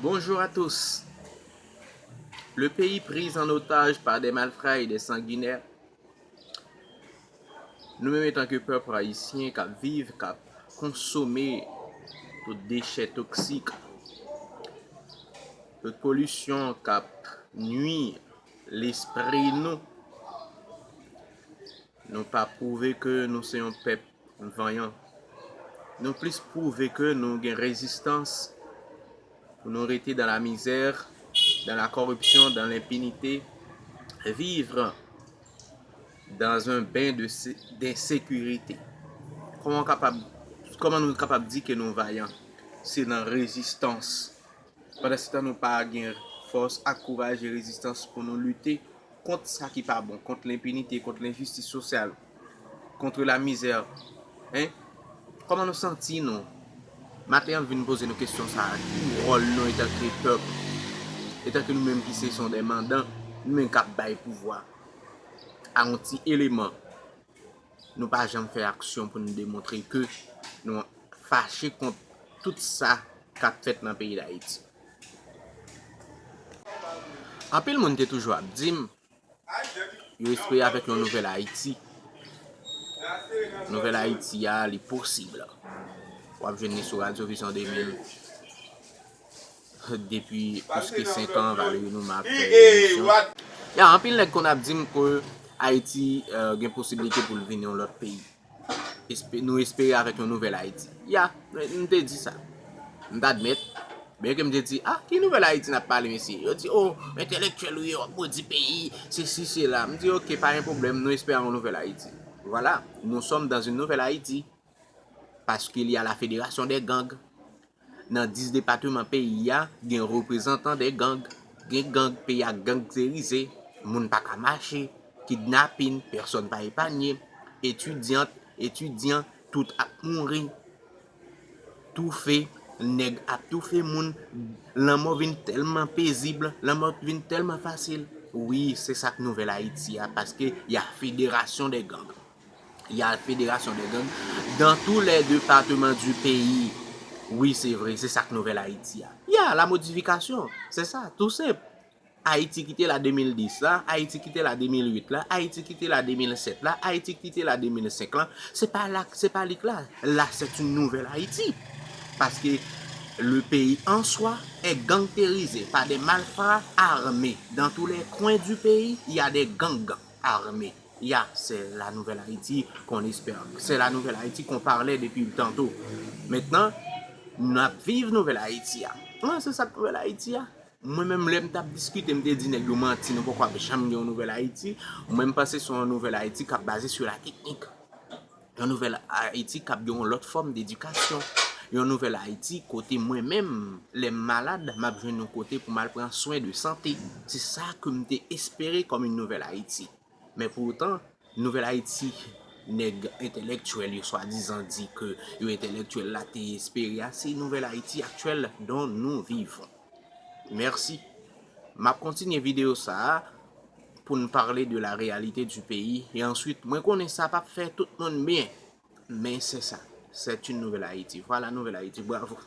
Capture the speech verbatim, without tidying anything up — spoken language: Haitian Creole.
Bonjour à tous. Le pays pris en otage par des malfrats et des sanguinaires. Nou menm etan ke pèp ayisyen k ap viv, k ap konsome tout dechè toksik, tout polisyon k ap nwi lespri nou, nou pa pwouve ke nou se yon pèp vanyan. Nou plis pwouve ke nou gen rezistans pou nou rete dans la misère, dans la corruption, dans l'impunité, vivre dans un bain de sé- d'insécurité. Kòman kapab, kòman nou kapab di ke nou vayan? Se nan rezistans. Pandansetan, nou pa gen fòs ak kouraj e rezistans pou nou lite kont sa ki pa bon, kont lenpinite, kont lenjistis sosyal, kont lamizè. Hein? Kòman nou santi nou? Maten an, m vin poze nou kesyon sa a. Ki wòl nou etan ke pèp? Etan ke nou menm ki se son dè mandan, nou menm k ap bay pouvwa a yon ti eleman. Nou pa janm fè aksyon pou nou demontre ke nou fache kont tout sa k ap fèt nan peyi Dayiti. Anpil moun te toujou ap di m, yo espere avèk yon nouvèl Ayiti. Nouvèl Ayiti a, li posib. W ap jwenn li sou Radyo Vizyon de mil. Depi plis ke senk an, Valery Numa ap fè emisyon. Ya, anpil nèg konn ap di m ke Ayiti, euh, gen posiblite pou l vin yon lòt peyi. Espe- nou espere avèk yon nouvèl Ayiti. Ya, m te di sa. M t admèt. Byen ke m te di, ah, ki nouvèl Ayiti n ap pale, mesye? Yo di, oh, entèlektyèl ou ye, w ap modi peyi, sesi, sela. M di, ok, pa gen pwoblèm, nou espere yon nouvèl Ayiti. Voilà, nous sommes dans une nouvelle Haïti. Parce qu'il y a la fédération des gangs. Nan dis depatman peyi a, gen reprezantan de gang. Gen gang, peyi a gangterize, moun pa ka mache, kidnapin, pèsòn pa epanye, etidyant, etidyan, tout ap mouri, toufe, nèg ap toufe moun, lanmò vin tèlman pezib, lanmò vin tèlman fasil. Wi, se sa k nouvèl Ayiti a, paske y a fédération des gangs. Il y a fédération des gangs dans tous les départements du pays. Wi, se vre, se sa k nouvèl Ayiti a. Ya, la modifikasyon, se sa, tou senp. Ayiti ki te la de mil dis la, Ayiti ki te la de mil uit la, Ayiti ki te la de mil sèt la, Ayiti ki te la de mil senk la, se pa la, se pa li k la. La, c'est une nouvelle Haïti. Parce que le pays en soi est gangtérisé par des malfrats armés. Dans tous les coins du pays, il y a des gangs armés. Ya, c'est la nouvelle Haïti qu'on espère. C'est la nouvelle Haïti qu'on parlait depuis tantôt. Maintenant, n ap viv nouvèl Ayiti a. An, se sa k nouvèl Ayiti a. Mwen menm, lè m t ap diskite, m te di nèg yo manti, nou poko ap janm gen yon nouvèl Ayiti. Mwen, m panse se yon nouvèl Ayiti k ap baze sou la teknik. Yon nouvèl Ayiti k ap gen yon lòt fòm dedikasyon. Yon nouvèl Ayiti kote mwen menm, lè m malad, m ap jwenn yon kote pou m al pran swen de sante. Se sa ke m te espere kòm yon nouvèl Ayiti. Men poutan, nouvèl Ayiti nèg entèlektyèl yo swadizan di ke yo entèlektyèl la te espere a, se nouvèl Ayiti aktyèl dont nous vivons. Mèsi. M ap kontinye videyo sa a pou n pale de la réalité du pays. E answit, mwen konnen sa p ap fè tout moun byen. Men se sa. C'est une nouvelle Haïti. Voilà, nouvèl Ayiti. Bravo.